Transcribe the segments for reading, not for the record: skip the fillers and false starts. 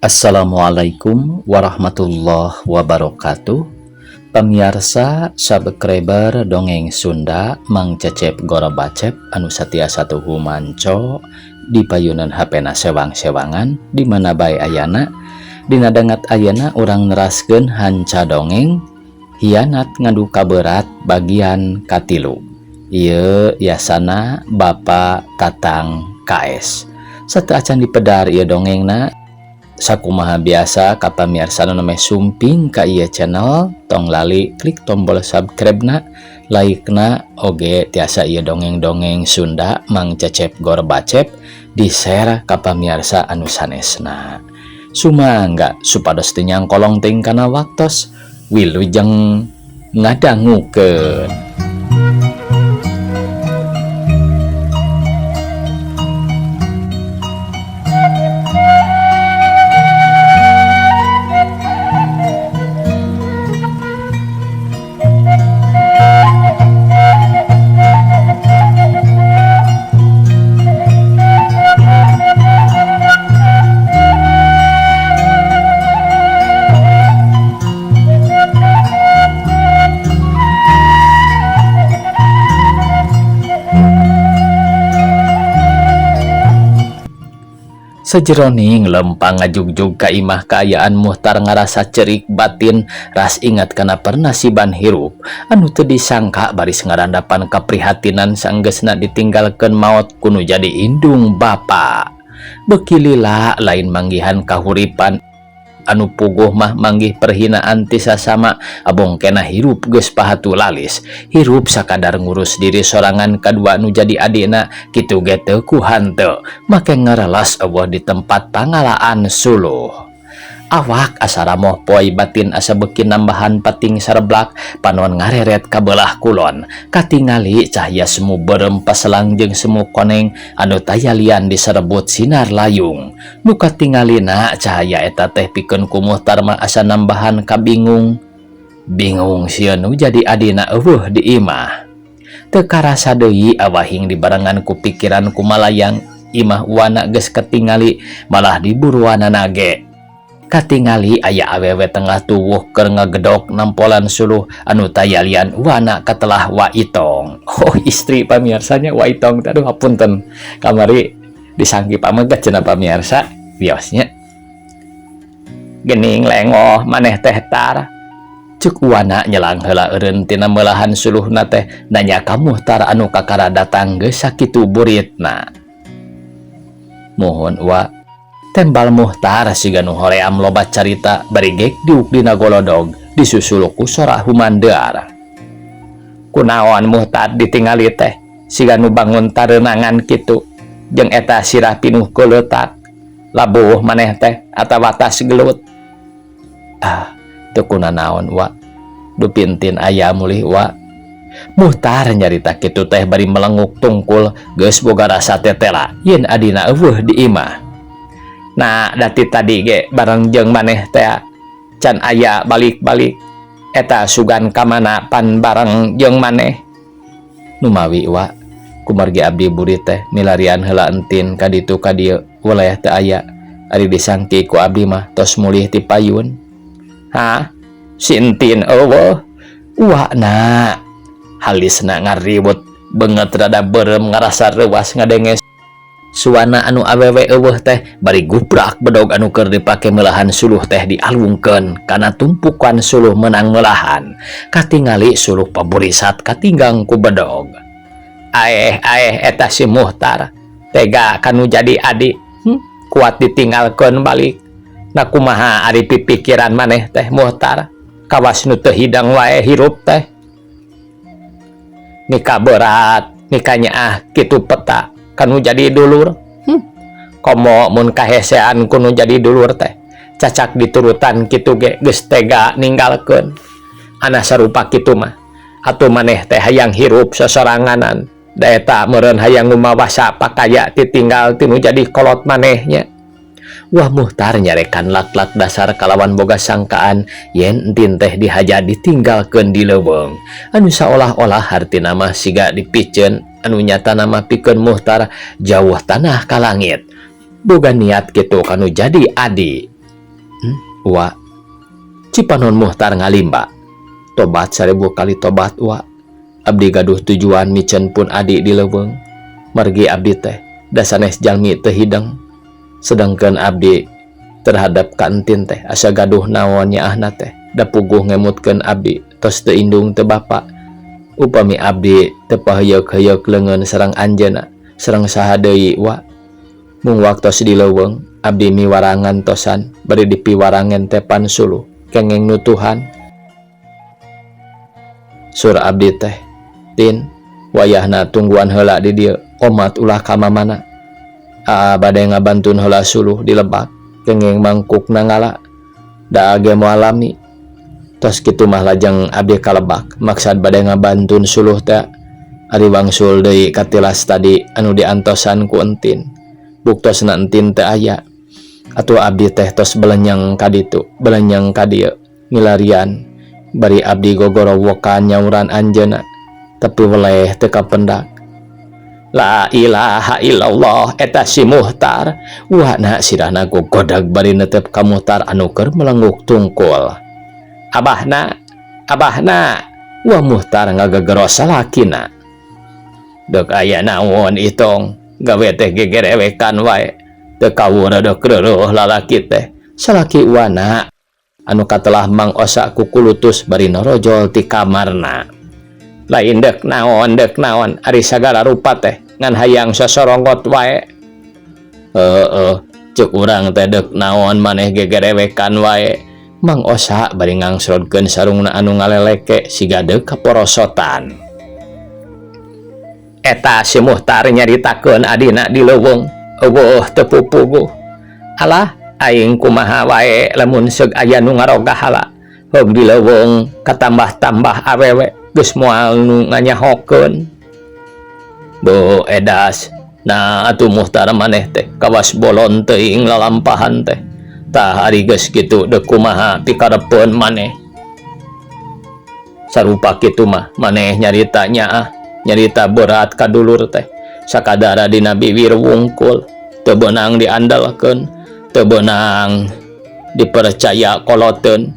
Assalamualaikum warahmatullahi wabarakatuh. Pamiarsa subscriber Dongeng Sunda Mang Cecep Gorobacep anu satia satuhu manco di payunan HP na sewang-sewangan di mana bae ayana. Dina dangat ayana urang neraskeun hanca dongeng Hianat Ngadu Kaberat bagian katilu. Ieu yasana Bapak Tatang KS. Sateuacan dipedar ieu dongengna, sakumaha biasa ka pamirsa nu nameh sumping ka ieu channel, tong lali klik tombol subscribe na, like na, oge tiasa ieu dongeng-dongeng Sunda Mang Cecep Gorbacep di share ka pamirsa anu sanesna. Sumangga supados teu nyangkolong teuing kana waktos. Wilujeng ngadangukeun. Sejeroning lempang ngajugjug ka imah kaayaan Muhtar ngarasa cerik batin ras ingat kana pernasiban hirup anu teu disangka baris ngarandapan kaprihatinan sanggeusna ditinggalkeun maot ku nu jadi indung bapa. Beuki lila lain manggihan kahuripan anu puguh mah manggih perhinaan ti sasama abong kena hirup geus pahatu lalis hirup sakadar ngurus diri sorangan kadua nu jadi adina kitu ge teu ku hanteu make ngarelas eueuh di tempat pangalaan suluh. Awak asa ramoh poe batin asa beuki nambahan pating sareblak panon ngareret ka belah kulon katingali cahya semu beureum paselang jeung semu koneng anu tayalian diserebut sinar layung. Nu katingalina cahaya eta teh pikeun ku Muhtar mah asa nambahan kabingung. Bingung sieun nu jadi adina eueuh di imah. Teu karasa deui awahing dibarengan ku pikiran kumalayang imah wana geus katingali malah diburuanana ge. Katingali aya awewe tengah tuwuh keur ngagedok nampolan suluh anu tayalian wana katelah Wa Itong. Oh istri pamiarsanya Wa Itong, aduh hapunten kamari disangki pamegat cenah pamirsa biosnya. Gening lengoh maneh teh tar. Cek wana nyelang heula eureun tina meulahan suluhna teh nanya ka Muhtar anu kakara datang geus sakitu buritna. Mohon wa. Tembal Muhtar siga nu hoream loba carita bari gek diuk dina golodog disusul ku sora humandear. Kunaon Muhtar ditingali teh siga nu bangun tareunangan kitu jeung eta sirah pinuh kuleutak. Labuh maneh teh atawa tas gelut. Ah, teu kunanaon wa. Dupintin aya mulih wa. Muhtar nyarita kitu teh bari melenguk tungkul geus boga rasa tetela yen adina eueuh di imah. Nah, dati tadi ge bareng jeung maneh teh can aya balik-balik eta sugan ka mana pan bareng jeung maneh. Numawi wa kumargi abdi burit teh milarian heula entin ka ditu ka dieu weleh teu aya ari disangki ku abdi mah tos mulih ti payun. Hah? Si entin eueuh? Wa na halisna ngariwut beungeut rada beureum ngarasa reuas ngadenge suana anu awewe eueuh teh bari guprak bedog anu keur dipake meulahan suluh teh dialungkeun kana tumpukan suluh meunang meulahan. Katingali suluh paburisat katinggang ku bedog. Aeh aeh eta si Muhtar tega kanu jadi adi, kuat ditinggalkeun balik. Na kumaha ari pipikiran maneh teh Muhtar kawas nu teu hidang wae hirup teh. Nikah berat nikahnya ah kitu peta kanu jadi dulur. Komo mun kahesean kuno jadi dulur teh cacak diturutan kitu ge geus tega ninggalkeun. Ana sarupa kitu mah atuh maneh teh hayang hirup sosoranganan da eta meureun hayang ngumawasa pakaya titinggal tinu jadi kolot manehnya. Wah Muhtar nyarekan lak-lak dasar kalawan boga sangkaan yen entin teh dihaja ditinggalkeun di leuweung anu saolah-olah hartina mah siga dipiceun anu nyata nama pikeun Muhtar jauh tanah ka langit. Boga niat kitu kanu jadi adi. Wa, Cipanon Muhtar ngalimba. Tobat 1000 kali tobat, Wa. Abdi gaduh tujuan miceun pun adi di leuweung. Margi abdi teh da sanes jalmi teu hideng. Sedangkan abdi terhadap ka Entin teh asa gaduh naon nyaahna teh, da puguh ngemutkeun abdi tos teu indung teu bapa. Upami abdi teu paheuyeuh-heuyeuk leungeun sareng anjeunna, sareng saha deui, Wa? Mung waktos di leuweung abdi miwarangan tosan bari dipiwarangan tepan suluh kengeng nutuhan. Sur abdi teh, Tin, wayahna tungguan heula di dieu, omat ulah ka mamana. Aa bade ngabantun heula suluh di lebak kengeng mangkukna ngala, da ge moal lami. Tos kitu mah lajeng abdi ka lebak, maksad bade ngabantun suluh teh. Ari wangsul deui katilas tadi anu diantosan ku Entin, buktosna Entin teu aya. Atuh abdi teh tos belenyeng ka ditu, belenyeng ka dieu, milarian bari abdi gogorowokan nyauran anjeunna, tapi weleh teu kapendak. La ilaha illallah, eta si Muhtar. Wana sirahna gogodag bari netep ka Muhtar anu keur melenguk tungkul. Abahna, abahna. Wa Muhtar ngagagero salakina. Dek aya naon itong, gawe teh gegerewekan wae. Teu kawur deuk reuruh lalaki teh. Salaki wana anu katelah Mang Osa kukulutus bari norojol ti kamarna. Lain dek naon, dek naon, ari sagala rupa teh ngan hayang sosorongot wae. Heeh, cek urang teh dek naon maneh gegerewekan wae. Mang Osa bari ngangsrodkeun sarungna anu ngaleleke siga deuk kaporosotan. Eta si Muhtar nyaritakeun adina di leuweung eueuh teu pupuguh. Alah, aing kumaha wae lamun seug aya nu ngaroga hala. Heug di leuweung katambah-tambah awewe geus moal nu nganyahokeun. Bo edas, nah atuh Muhtar maneh teh kawas bolon teuing lalampahan teh. Tah ari geus kitu deuk kumaha pikarepeun maneh? Sarupa kitu mah maneh nyarita nyaah, nyarita berat ka dulur teh. Sakadara dina biwir wungkul, teu beunang diandalkeun, teu beunang dipercaya koloteun.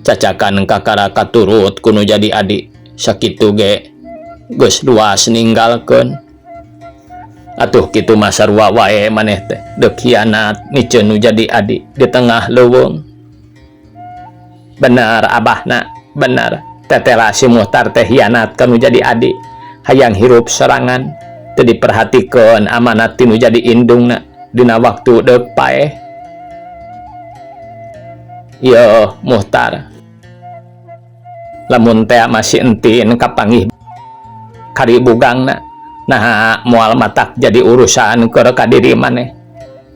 Cacakan kakara katurut ku nu jadi adi, sakitu ge geus luas ninggalkeun. Atuh kitu mah sarua wae maneh teh deuk hianat miceun nu jadi adi di tengah leuweung. Bener abahna, bener. Tetela si Muhtar teh hianat ka nu jadi adi, hayang hirup sorangan, teu diperhatikeun amanat ti nu jadi indungna dina waktu deuk paeh. Yo Muhtar, lamun teh masih Entin kapanggih kari bugangna, nah moal matak jadi urusan keur ka diri maneh.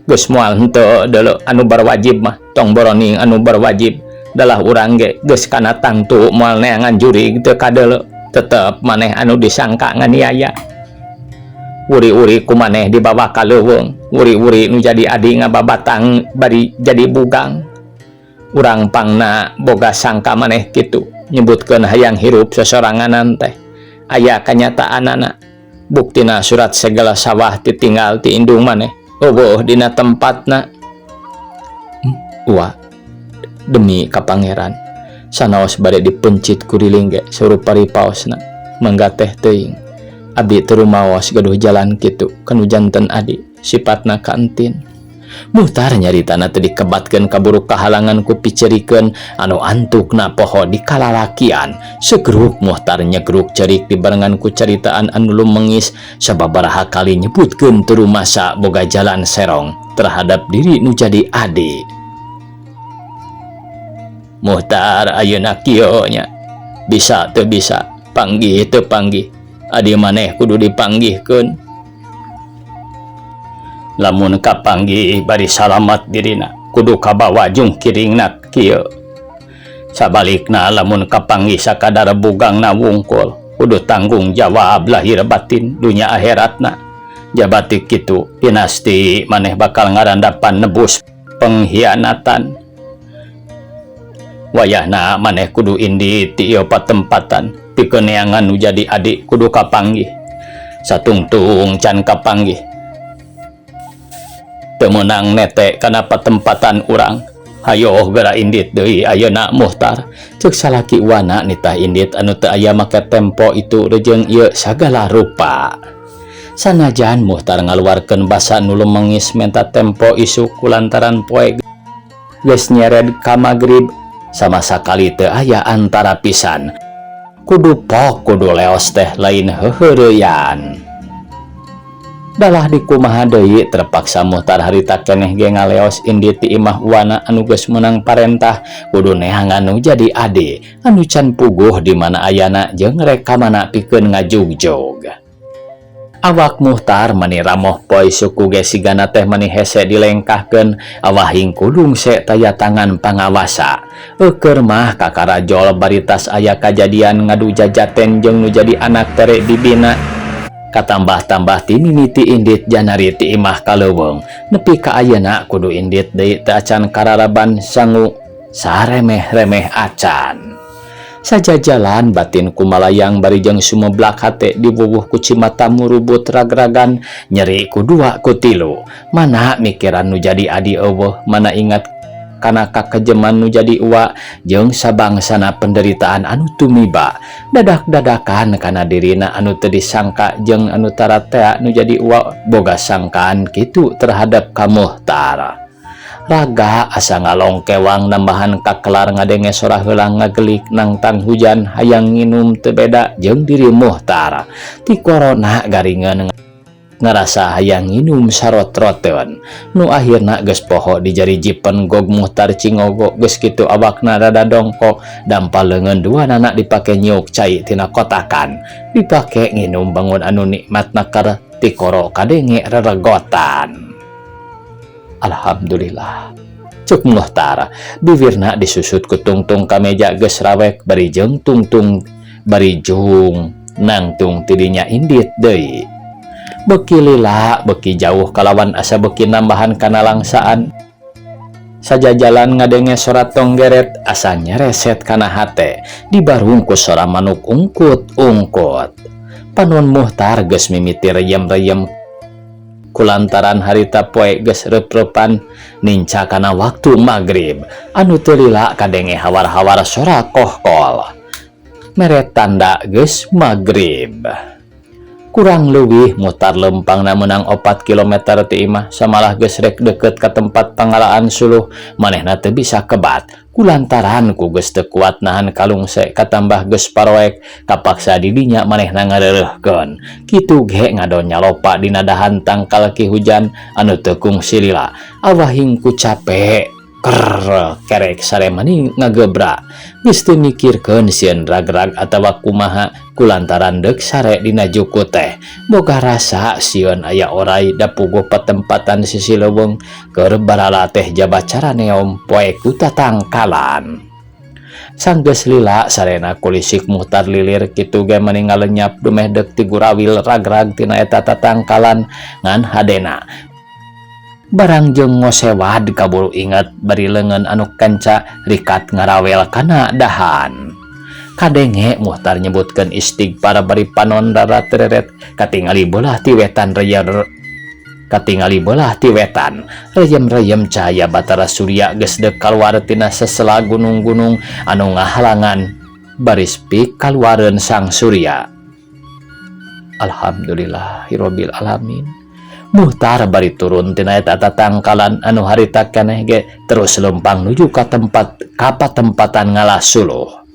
Geus moal henteu deuleu anu berwajib mah, tong boroning anu berwajib. Dalah urang ge geus kana tangtu moal neangan jurig teu kadeuleu, tetep maneh anu disangka nganiaya. Wuri-wuri ku maneh dibawa ka leuweung, wuri-wuri nu jadi adi ngababatang bari jadi bugang. Urang pangna boga sangka maneh kitu nyebutkeun hayang hirup sosoranganan teh aya kanyataanana. Buktina surat segala sawah ditinggal ti indung maneh eueuh dina tempatna. Wa, demi ka Pangeran, sanaos bade dipencit kuriling ge sarupa paosna mangga teh teuing. Abdi teu rumaos gaduh jalan kitu kanu janten adi sifatna ka Entin. Muhtar nyaritana teu dikebatkeun kaburu kahalangan ku picerikeun anu antukna poho di kalalakian. Segruk Muhtar nyegruk cerik dibarengan ku caritaan anu lumengis, sababaraha kali nyebutkeun teu rumasa boga jalan serong terhadap diri nu jadi adi. Muhtar, ayeuna kieu nya, bisa teu bisa, panggih teu panggih, adi maneh kudu dipanggihkeun. Lamun kapanggih bari salamat dirina, kudu kabawa jungkiringna kieu. Sabalikna lamun kapanggih sakadar bugangna wungkul, kudu tanggung jawab lahir batin dunya akhiratna. Jabati kitu pinasti maneh bakal ngarandapan nebus pengkhianatan. Wayahna maneh kudu indi ti ieu patempatan pikeun neangan nu jadi adi kudu kapanggih. Satungtung can kapanggih, teu meunang nete kana patempatan urang. Hayo geura indit deui ayeuna, Muhtar, ceuk salaki wana nitah indit anu teu aya make tempo itu rejeung ieu sagala rupa. Sanajan Muhtar ngaluarkeun basa nu lumengis menta tempo isuk kulantaran poe geus nyered ka magrib, sama sakali teu aya antara pisan. Kudu pok kudu leos teh lain heuheureyan. Dalah dikumaha deui, terpaksa Muhtar harita keneh ge ngaleos indit ti imah wana anu geus meunang parentah kudu neangan nu jadi ade anu can puguh di mana ayana jeung rek ka mana pikeun ngajugjug. Awak Muhtar mani ramoh poe, suku ge sigana teh mani hese dilengkahkeun, awahing kudung se taya tangan pangawasa. Eukeun mah kakarajol baritas aya kajadian ngadu jajaten jeung nu jadi anak tere bibina. Katambah-tambah ti mimiti indit janari ti imah ka leuweung nepi ka ayeuna kudu indit deui teu acan kararaban sangu saremeh-remeh acan. Sajajalan batin kumalayang bari jeung sumeblak hate diwuwuh ku cimata murubut ragragan nyeri ku dua ku tilu. Mana mikiran nu jadi adi euweuh, mana ingat kana kakejeman nu jadi uwa jeung sabangsana penderitaan anu tumiba dadak-dadakan kana dirina anu teu disangka jeung anu taratea nu jadi uwa boga sangkaan kitu terhadap ka Muhtar. Raga asa ngalongkewang nambahan kakelar ngadenge sora heulang ngagelik nangtang hujan hayang nginum teu beda jeung diri Muhtar. Ti korona garingeun ngarasa hayang nginum sarot-roteun. Nu akhirna geus poho di jari jipen gog Muhtar cingogo, geus kitu awakna rada dongkok dampal leungeun dua nana dipake nyiuk cai tina kotakan dipake nginum bangun anu nikmat nakar tikoro kadenge reregotan. "Alhamdulillah," cuk Muhtar, bibirna disusut ku tungtung ka meja geus rawek bari jeung tungtung bari jung nangtung tidinya indit deui. Beki lila beki jauh kalawan asa beki nambahan kana langsaan. Sajajalan ngadenge sora tonggeret asa nyereset kana hate dibarung ku sora manuk ungkut-ungkut. Panon Muhtar geus mimiti reyem-reyem kulantaran harita poe geus reup-reupan ninca kana waktu magrib. Anu teu lila kadenge hawar-hawar sora kohkol mere tanda geus magrib. Kurang leuwih mutar lempangna meunang 4 kilometer ti imah, samalah geus rek deket ka tempat pangalaan suluh, manehna teu bisa kebat kulantaran ku geus teu kuat nahan kalungse katambah geus paroek. Kapaksa didinya manehna ngareureuhkeun kitu ge ngadon nyalopa dina dahan tangkal ki hujan anu teu kungsi lila. Awahing ku cape ker kerek sare mani ngagebra, geus teu mikirkeun sieun ragrag atawa kumaha kulantaran deuk sare dina juku teh boga rasa sieun aya orai da puguh patempatan sisi leuweung keur barala teh jaba caraneom poe ku tatangkalan. Sanggeus lila sarena kulisik Muhtar lilir kitu ge mani ngalenyap dumeh deuk tigurawil ragrag tina eta tatangkalan, ngan hadena barang jeung ngosewad kaburu inget bari leungeun anu kenca rikat ngarawel kana dahan. Kadenge Muhtar nyebutkeun istighfar bari panon rara tereret. Katingali beulah ti wetan reyem, katingali beulah ti wetan reyem-reyem cahaya batara surya geus deuk kaluar tina sesela gunung-gunung anu ngahalangan baris pik kaluareun sang surya. Alhamdulillahirabbil alamin, Muhtar bari turun tina eta tatangkalan anu harita keneh ge terus lempang nuju ka tempat kapatempatan ngalah suluh.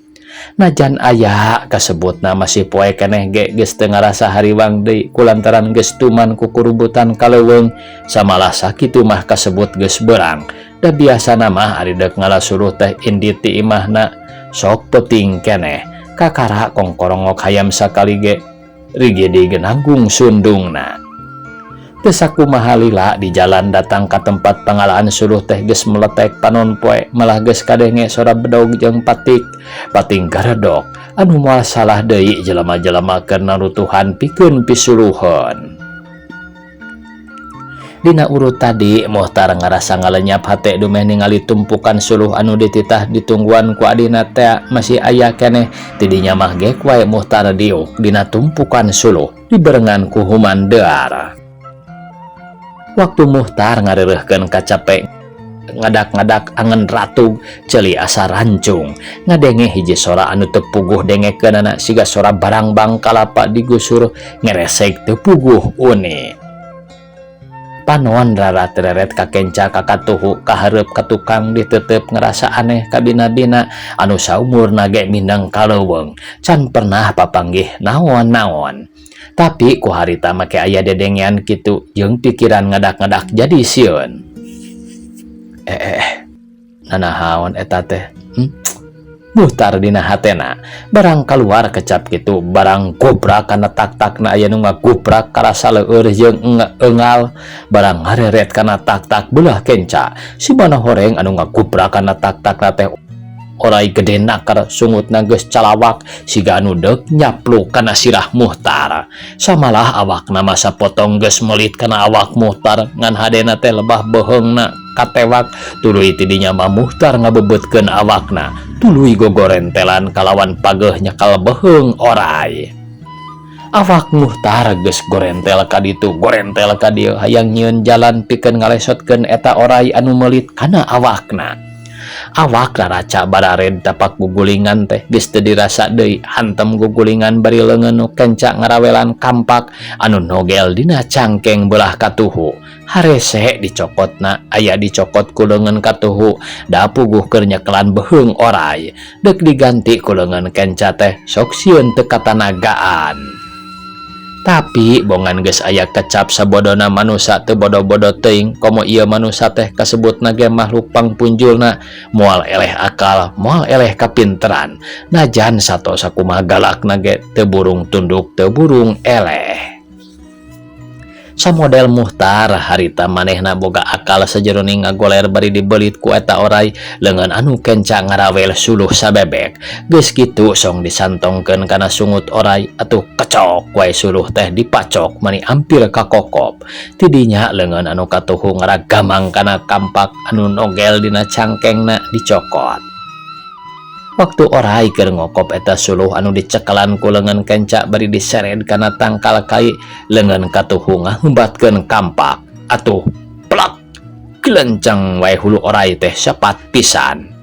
Najan aya kasebutna masih poe keneh ge geus teu ngarasa hariwang deui kulantaran geus tuman ku kurubutan ka leuweung, samalah sakitu mah kasebut geus beurang. Da biasana mah ari deuk ngalah suluh teh indit ti imahna sok peuting keneh, kakara kongkorongok hayam sakali ge rigidi nanggung sundungna. Teu sakumaha lila di jalan datang ka tempat pangalaan suluh teh geus meletek panon poe, malah geus kadenge sora bedog jeung patik pating garedok anu moal salah deui jelema-jelema keur narutuhan pikeun pisuluheun. Dina urut tadi Muhtar ngarasa ngalenyap hate dumeh ningali tumpukan suluh anu dititah ditungguan ku adina teh masih aya keneh. Tidinya mah gek wae Muhtar diuk dina tumpukan suluh dibarengan ku humandear. Waktu Muhtar ngareureuhkeun kacape. Ngadak-ngadak angen ratug, ceuli asa rancung. Ngadenge hiji sora anu teu puguh dengekeunana, siga sora barangbang kalapa digusur, ngeresek teu puguh uni. Panon rarat-reret ka kenca ka katuhu, ka hareup ka tukang ditetep, ngerasa aneh kabina-bina anu saumurna ge mindeng ka leuweung can pernah papanggih naon-naon. Tapi ku harita make aya dedengean kitu jeung pikiran ngadak-ngadak jadi sieun. Eh, eh, eh. Nanahaon eta teh? Muhtar dina hatena. Barang keluar kecap kitu, barang guprak kana tak-takna aya nu ngaguprak, karasa leueur jeung engal. Barang ngareret kana tak-tak belah kenca, si mana horeng anu ngaguprak kana tak-takna teh orai gede nakar, sungutna geus calawak siga anu deuk nyapluk kana sirah Muhtar. Samalah awakna mah sapotong geus melit kana awak Muhtar, ngan hadena teh lebah beuheungna katewak. Tuluy tidinya mah Muhtar ngabebeutkeun awakna, tuluy gogorentelan kalawan pageuh nyekal beuheung orai. Awak Muhtar geus gorentel ka ditu, gorentel ka dieu, hayang nyieun jalan pikeun ngalesotkeun eta orai anu melit kana awakna. Awak raraca barared, tapak gugulingan teh geus teu dirasa deui, hantem gugulingan bari leungeun nu kenca ngarawelan kampak anu nogel dina cangkeng belah katuhu. Harese dicokotna aya dicokot ku leungeun katuhu, da puguh keur nyekelan beuheung orai. Deuk diganti ku leungeun kenca teh sok sieun teu katanagaan. Tapi bongan geus aya kecap sabodona manusa teu bodo-bodo teuing, komo ieu manusa teh kasebutna ge makhluk pangpunjulna, moal eleh akal, moal eleh kapinteran, najan sato sakumaha galakna ge teu burung tunduk, teu burung eleh. Samodel Muhtar harita manehna boga akal sajeroning ngagoler bari dibelit ku eta orai, leungeun anu kenca ngarawel suluh sabebek. Geus kitu song disantongkeun kana sungut orai, atuh kecok wae suluh teh dipacok mani ampir kakokop. Tidinya leungeun anu katuhu ngaragamang kana kampak anu nogel dina cangkengna dicokot. Waktu orai keur ngokop eta suluh anu dicekelan ku leungeun kenca bari disered kana tangkal kai, leungeun katuhu ngahumbatkeun kampak, atuh plak, gelenceng wae hulu orai teh sepat pisan.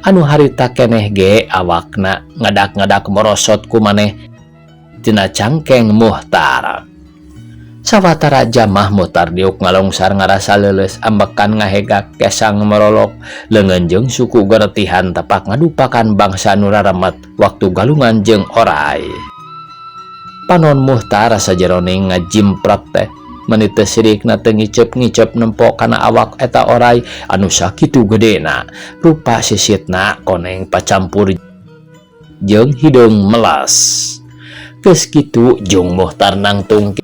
Anu harita keneh ge awakna ngadak-ngadak morosot ku maneh tina cangkeng Muhtar. Sawatara jamah Muhtar diuk ngalungsar, ngarasa leuleus, ambekan ngahegak, kesang merolok, leungeun jeung suku geretihan tapak ngadupakan bangsa nu raremet waktu galungan jeung orai. Panon Muhtar sajeroning ngajimprak teh meni teu sirikna teu ngiceup-ngiceup nempo kana awak eta orai anu sakitu gedena, rupa sisitna koneng pacampur jeung hideung melas. Geus kitu jung Muhtar nangtung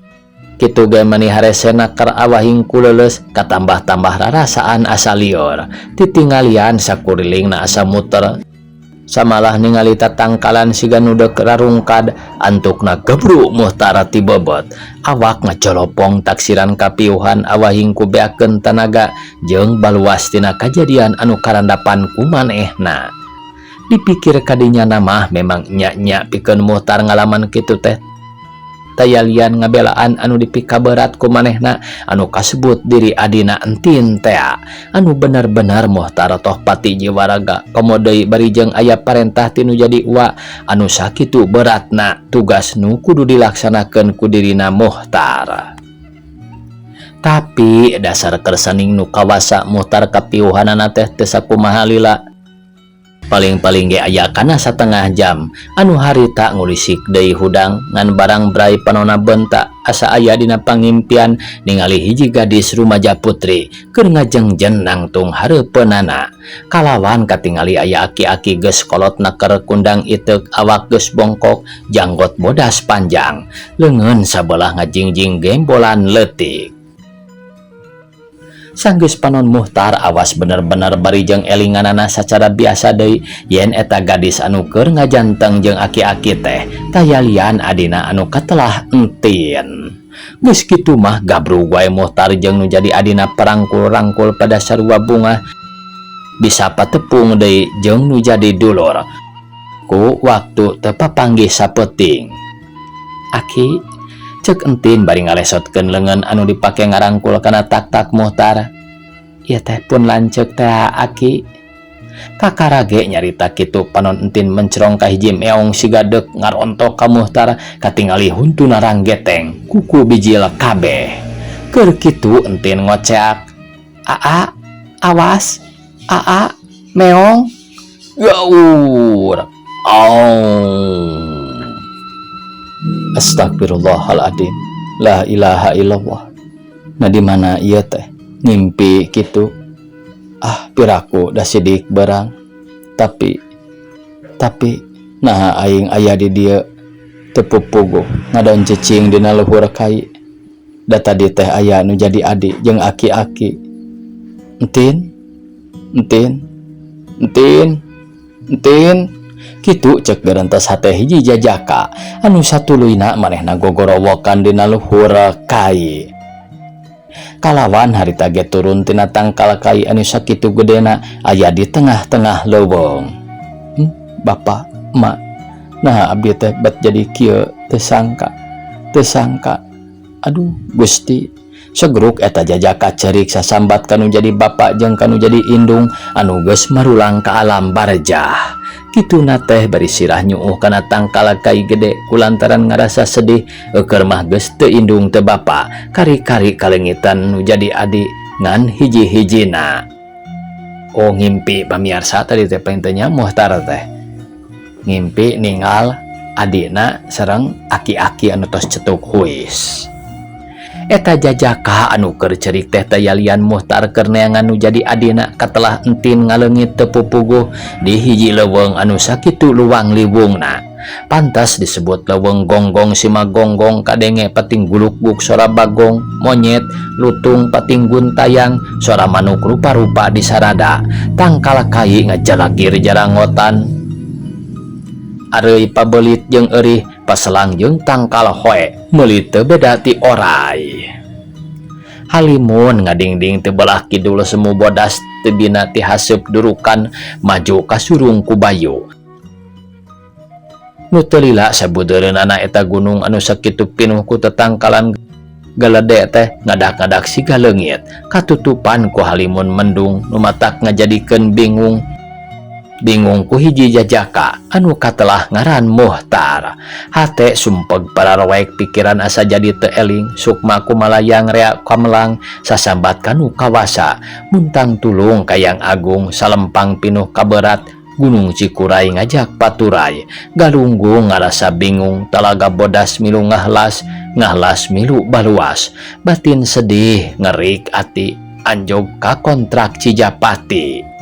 kitu ge mani haresena keur awahing ku leuleus, katambah-tambah rarasaan asa lieur. Titinggalian sakurilingna asa muter, samalah ningali tatangkalan siga nu deuk rarungkad. Antukna gebru Muhtar ti beubeut, awak ngacolopong taksiran kapiuhan awahing ku beakeun tanaga jeung baluas tina kajadian anu karandapan ku manehna. Dipikir kadinya mah memang nya-nya pikeun Muhtar ngalaman kitu teh, taya lian ngabelaan anu dipikaberat ku manehna anu kasebut diri adina Entin tea. Anu bener-bener Muhtar toh pati jiwa raga, komo deui bari jeung aya parentah ti nu jadi uwa anu sakitu beratna tugas nu kudu dilaksanakeun ku dirina Muhtar. Tapi dasar kersaning nu kawasa, Muhtar kapiuhanana teh teu sakumaha lila, paling-paling ge aya kana satengah jam. Anu harita ngulisik deui hudang, ngan barang brai panona bentak, asa aya dina pangimpian ningali hiji gadis rumaja putri keur ngajengjen nangtung hareupeunana, kalawan katingali aya aki-aki geus kolot naker, kundang iteuk, awak geus bongkok, janggot bodas panjang, leungeun sabelah ngajingjing gembolan leutik. Sanggeus panon Muhtar awas bener-bener bari jeung elinganana sacara biasa deui yen eta gadis anu keur ngajanteng jeung aki-aki teh taya lian adina anu katelah Entin. Geus kitu mah gabrug wae Muhtar jeung nu jadi adina parangkul-rangkul pada sarua bungah, bisa patepung deui jeung nu jadi dulur ku waktu teu papanggih sapeuting. "Aki," cek Entin bari ngalesotkeun leungeun anu dipake ngarangkul kana tak-tak Muhtar. Ieu teh pun lanceuk teh aki. Kakara ge nyarita kitu panon Entin mencrong ka hiji meong siga deuk ngarontok ka Muhtar katingali huntuna ranggeteng kuku bijil kabeh. Keur kitu Entin ngoceak, "Aa, awas, aa, meong." Gaur. Aung. Astagfirullahaladzim. La ilaha illallah. Nah, di mana ieu teh? Ngimpi kitu. Ah, piraku da sidik berang. Tapi nah aing aya di dieu teu pupuguh ngadon cicing dina luhur kai. Da tadi teh aya nu jadi adi jeung aki-aki. Entin, Entin, Entin, Entin. Kitu cek gerentas hate hiji jajaka anu satuluyna manehna gogorowokan dina luhur kai. Kalawan harita ge turun tina tangkal kai anu sakitu gedena aya di tengah-tengah leuweung. Bapak, Emak, nah abdi teh bet jadi kieu teu sangka, teu sangka. Aduh, Gusti. Segruk eta jajaka cerik sasambat kanu jadi bapak jeung kanu jadi indung anu geus marulang ka alam barjah. Kituna teh bari sirah nyuuh kana tangkal kai gede kulantaran ngarasa sedih eukeun mah geus teu indung teu bapa kari-kari kalengitan nu jadi adi ngan hiji-hijina. Oh, ngimpi pamiarsa tadi teh nya Muhtar teh ngimpi ningal adina sareng aki-aki anu tos cetuk huis. Eta jajaka anu keur cerik teh tayalian Muhtar keur neangan nu jadi adina katelah Entin ngaleungit teu pupuguh di hiji leuweung anu sakitu luang liwungna. Pantas disebut leuweung gonggong sima gonggong kadenge pating gulukguk sora bagong, monyet, lutung pating guntayang, sora manuk rupa-rupa di sarada. Tangkal kai ngajalagir jarangotan. Areuy pabelit jeung eurih paselang jeung tangkal hoe meuli teu beda ti orai. Halimun ngadingding teu belah kidul semu bodas teu bina ti haseup durukan maju kasurung ku bayu. Nu teu lila sabudeureunana eta gunung anu sakitu pinuh ku tetangkalan galede teh ngadak-ngadak siga leungit katutupan ku halimun mendung nu matak ngajadikeun bingung. Bingung ku hiji jajaka anu katelah ngaran Muhtar. Hate sumpeg pararowek pikiran asa jadi teu eling sukma kumalayang rea kamelang sasambat kanu kawasa muntang tulung kayang agung salempang pinuh kaberat Gunung Cikuray ngajak paturay Galunggung ngarasa bingung talaga bodas milu ngahlas ngahlas milu baluas batin sedih ngerik ati anjog ka kontrak Cijapati.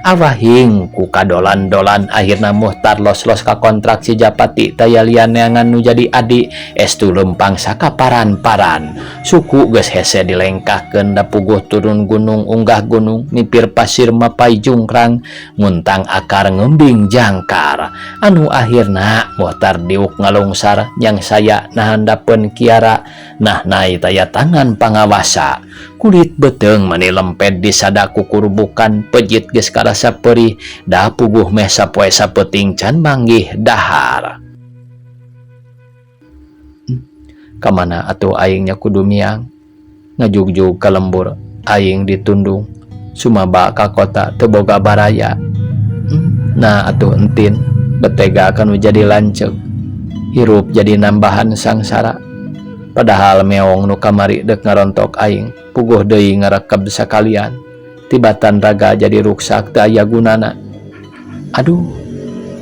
Awahing ku kadolan-dolan akhirna Muhtar los-los ka kontrak Cijapati taya lian neangan nu jadi adi estu lempang sakaparan-paran suku geus hese dilengkahkeun da puguh turun gunung unggah gunung nipir pasir mapai jungkrang nguntang akar ngembing jangkar anu akhirna Muhtar diuk ngalungsar yang saya nahandapeun kiara nah nai taya tangan pangawasa kulit beuteung mani lemped disada ku kurubukan pejit geus karasa perih da puguh meh sapoe sapeuting can manggih dahar. Kamana atuh aingnya kudu miang ngajugjug ka lembur aing ditundung sumaba ka kota teu boga baraya. Nah atuh Entin betega kanu jadi lanceuk hirup jadi nambahan sangsara padahal meong nu kamari dek ngarontok aing puguh deui ngarekeb sakalian tibatan raga jadi ruksak teu aya gunana. Aduh,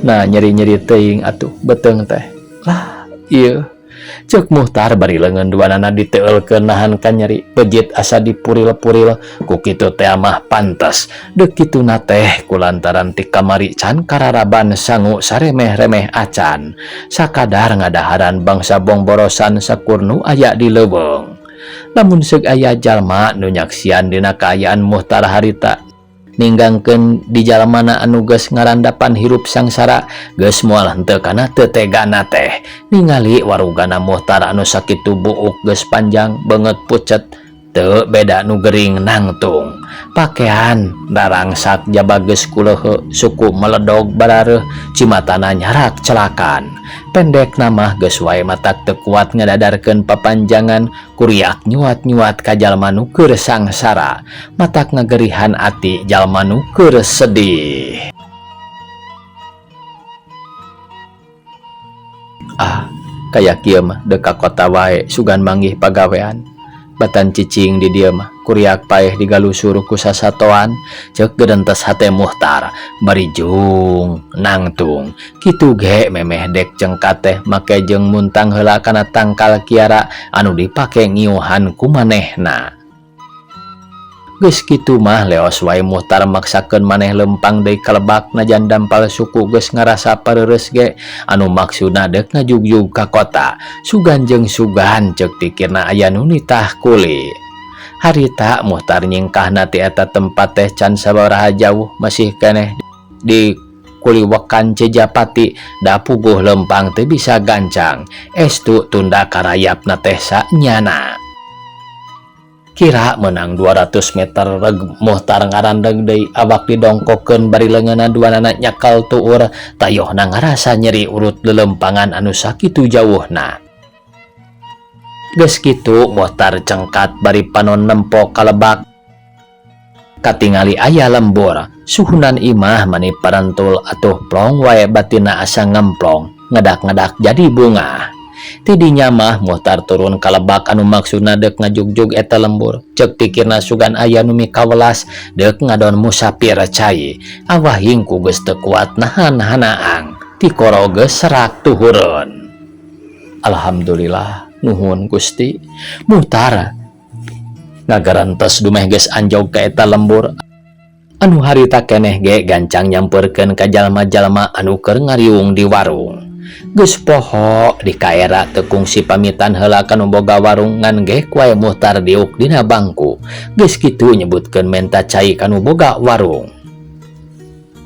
nah nyeri-nyeri teuing atuh beuteung teh lah ieu cek Muhtar bari leungeun duanana diteulkeun nahan ka nyeri pejit asa dipuril-puril ku kitu teh mah pantes deuk kituna teh kulantaran ti kamari can kararaban sangu saremeh-remeh acan sakadar ngadaharan bangsa bongborosan sakurnu aya di leuweung. Lamun seug aya jalma nu nyaksian dina kaayaan Muhtar harita ninggangkeun di jalmana anu geus ngarandapan hirup sangsara geus moal henteu kana teu tegana teh ningali warugana Muhtar anu sakitu buuk geus panjang beungeut pucet teu beda nu gering nangtung. Pakean rarangsak jaba geus kuleuheu, suku meledog barareuh, cimatana nyarak celakan. Pendekna mah geus wae matak teu kuat ngadadarkeun papanjangan, kuriak nyuat-nyuat ka jalma nu keur sangsara, matak ngagerihan ati jalma nu keur sedih. Ah, kaya kieu mah deuk ka kota wae sugan manggih pagawean. Batan cicing di dieu mah kuriak paeh digalusur ku sasatoan, ceuk gedentes hate Muhtar bari jung nangtung. Kitu ge memeh dek cengkat teh make jeung muntang heula kana tangkal kiara anu dipake ngiuhan ku manehna. Geus kitu mah leos wae Muhtar maksakeun maneh lempang deui ka lebak najan dampal suku geus ngarasa pareureus ge anu maksudna deuk ngajugjug ka kota. Sugan jeung sugan ceuk pikirna aya nu nitah kuli. Harita Muhtar nyingkahna ti eta tempat teh can sabaraha jauh masih keneh di kuliwekan Cijapati da puguh lempang teu bisa gancang estu tunda karayapna teh sanyana. Kira menang 200 meter reg Muhtar ngarandeg deui awak didongkokeun bari leungeunna duanana nyakal tuur tayohna ngarasa nyeri urut lelempangan anu sakitu jauhna. Geus kitu Muhtar cengkat bari panon nempo ka lebak katingali aya lembur suhunan imah mani parantul atuh plong wae batina asa ngemplong ngedak-ngedak jadi bunga. Tidinya mah Muhtar turun ka lebak anu maksudna deuk ngajugjug eta lembur. Ceuk pikirna sugan aya nu mikawelas deuk ngadon musapir cai. Awah hingku geus teu kuat nahan hanaang. Tikoro geus serak tuhureun. Alhamdulillah nuhun Gusti. Muhtar ngagarantes dumeh geus anjog ka eta lembur. Anu harita keneh ge gancang nyampeurkeun ka jalma-jalma anu keur ngariung di warung. Geus poho di kaera teu kungsi pamitan heula ka nu boga warung ngan ge wae Muhtar diuk dina bangku. Geus kitu nyebutkeun menta cai ka nu boga warung.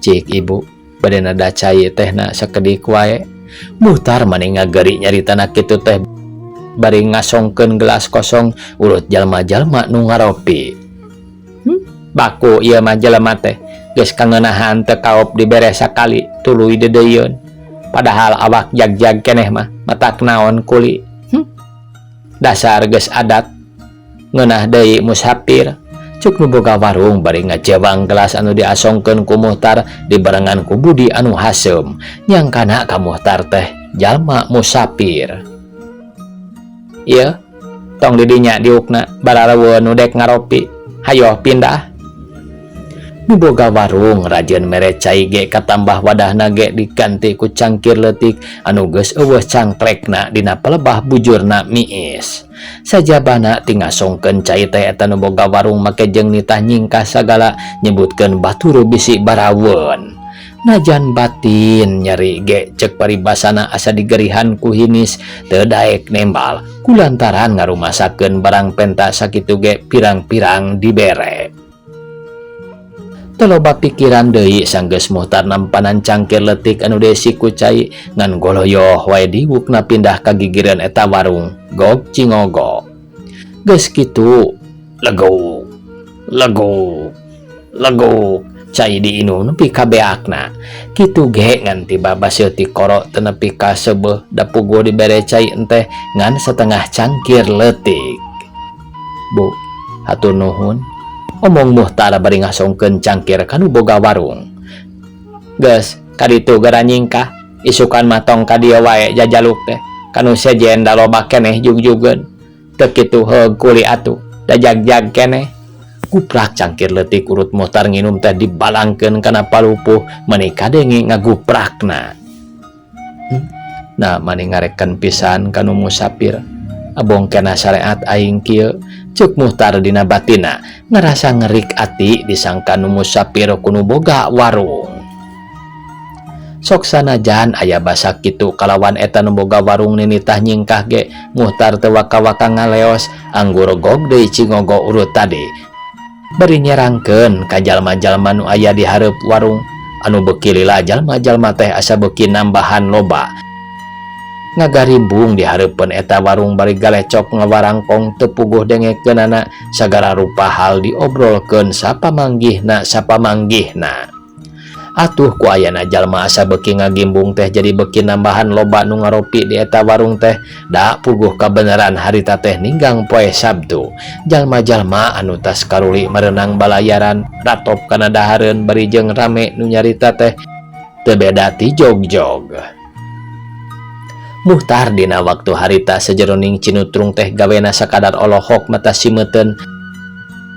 Cik ibu, bade nada cai tehna sakedik wae. Muhtar mani ngageri nyaritana kitu teh bari ngasongkeun gelas kosong urut jalma-jalma nu ngaropi. Baku ieu mah jelema teh geus kangeunahan teu kaop dibere sakali tuluy deudeuieun. Padahal awak jag-jag keneh mah matak naon kuli. Dasar geus adat ngeunah deui musafir. Cuk nu boga warung bari ngajewang gelas anu diasongkeun ku Muhtar dibarengan ku Budi anu haseum. Nyangkana ka Muhtar teh jalma musafir. Ieu tong didinya diukna barareuweun nu dek ngaropi. Hayoh pindah. Nu boga warung rajin mere cai ge katambah wadahna ge diganti ku cangkir leutik anu geus eueuh cangkrekna dina pelebah bujurna miis. Sajabana ti ngasongkeun cai teh eta nu boga warung make jeung nitah nyingkah sagala nyebutkeun batur bisi baraweun. Najan batin nyeri ge ceuk paribasana asa digerihan ku hinis teu daek nembal kulantaran ngarumasakeun barang penta sakitu ge pirang-pirang dibere. Teu loba pikiran deui sanggeus Muhtar nampanan cangkir leutik anu diisi ku cai ngan goloyoh wae diwukna pindah ka gigireun eta warung gog cingogo. Geus kitu leguk leguk leguk cai diinum nepi ka beakna. Kitu ge ngan tiba baseuh ti koro teu nepi ka seubeuh da puguh dibere cai enteh ngan setengah cangkir leutik. Bu, hatur nuhun. Omong Muhtar bari ngasongkeun cangkir ka nu boga warung. Geus, kaditu gara nyingkah, isukan mah tong ka dieu wae jajaluk teh. Kanu sejen da loba keneh jugjugeun. Teu kitu heug kuli atuh, da jag-jag keneh. Guprak cangkir leutik urut Muhtar nginum teh dibalangkeun kana palupuh meni kadenge ngaguprakna. Nah, mani ngareken pisan kanu musafir. Abong kena syariat aing kieu. Ceuk Muhtar dina batina ngarasa ngerik ati disangka nu musafir ku nu boga warung. Sok sanajan aya basa kitu kalawan eta nu boga warung ninitah nyingkah ge Muhtar teu waka-waka ngaleos anggur gog deui cingogo urut tadi. Bari nyerangkeun ka jalma-jalma nu aya di hareup warung anu beuki lila jalma-jalma teh asa beuki nambahan loba. Ngagarimbung di hareupeun eta warung bari galecok ngawarangkong teu puguh dengekeunana sagala rupa hal diobrolkeun sapamanggihna sapamanggihna. Atuh ku ayana jalma asa beuki ngagimbung teh jadi beuki nambahan loba nu ngaropi di eta warung teh da puguh kabeneran harita teh ninggang poe Sabtu. Jalma-jalma anu tas karuli merenang balayaran ratop kana dahareun bari jeung rame nu nyarita teh teu beda ti jog-jog. Muhtar dina waktu harita sajeroning cinutrung teh gawena sakadar olohok mata simeuten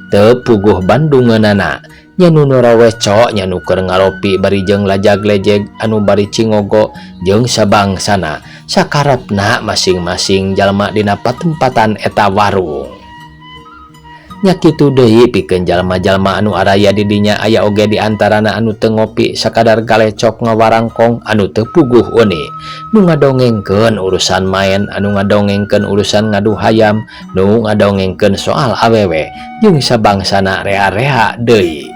teu puguh bandungeunana nya nu noroweco nya nu keur ngaropi bari jeung lajag-lejeg anu bari cingogo jeung sabangsana sakarepna masing-masing jalma dina patempatan eta warung. Nya kitu deui pikeun jalma-jalma anu araya di dinya aya oge di antarana anu teu ngopi sakadar galecok ngawarangkong anu teu puguh uni nu ngadongengkeun urusan maen anu ngadongengkeun urusan ngadu hayam nu ngadongengkeun soal awewe jeung sabangsana rea-rea deui.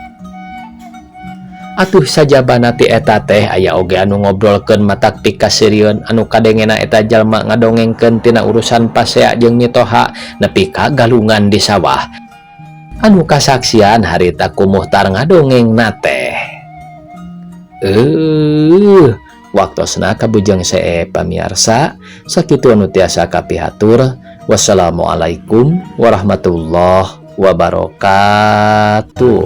Atuh sajabana ti eta teh aya oge anu ngobrolkeun matak pikaseurieun anu kadengena eta jalma ngadongengkeun tina urusan pasea jeung mitoha nepi ka galungan di sawah anu kasaksian harita ku Muhtar ngadongengna teh. Waktosna kabujeng see pamiarsa sakitu anu tiasa kapihatur. Wassalamualaikum warahmatullahi wabarakatuh.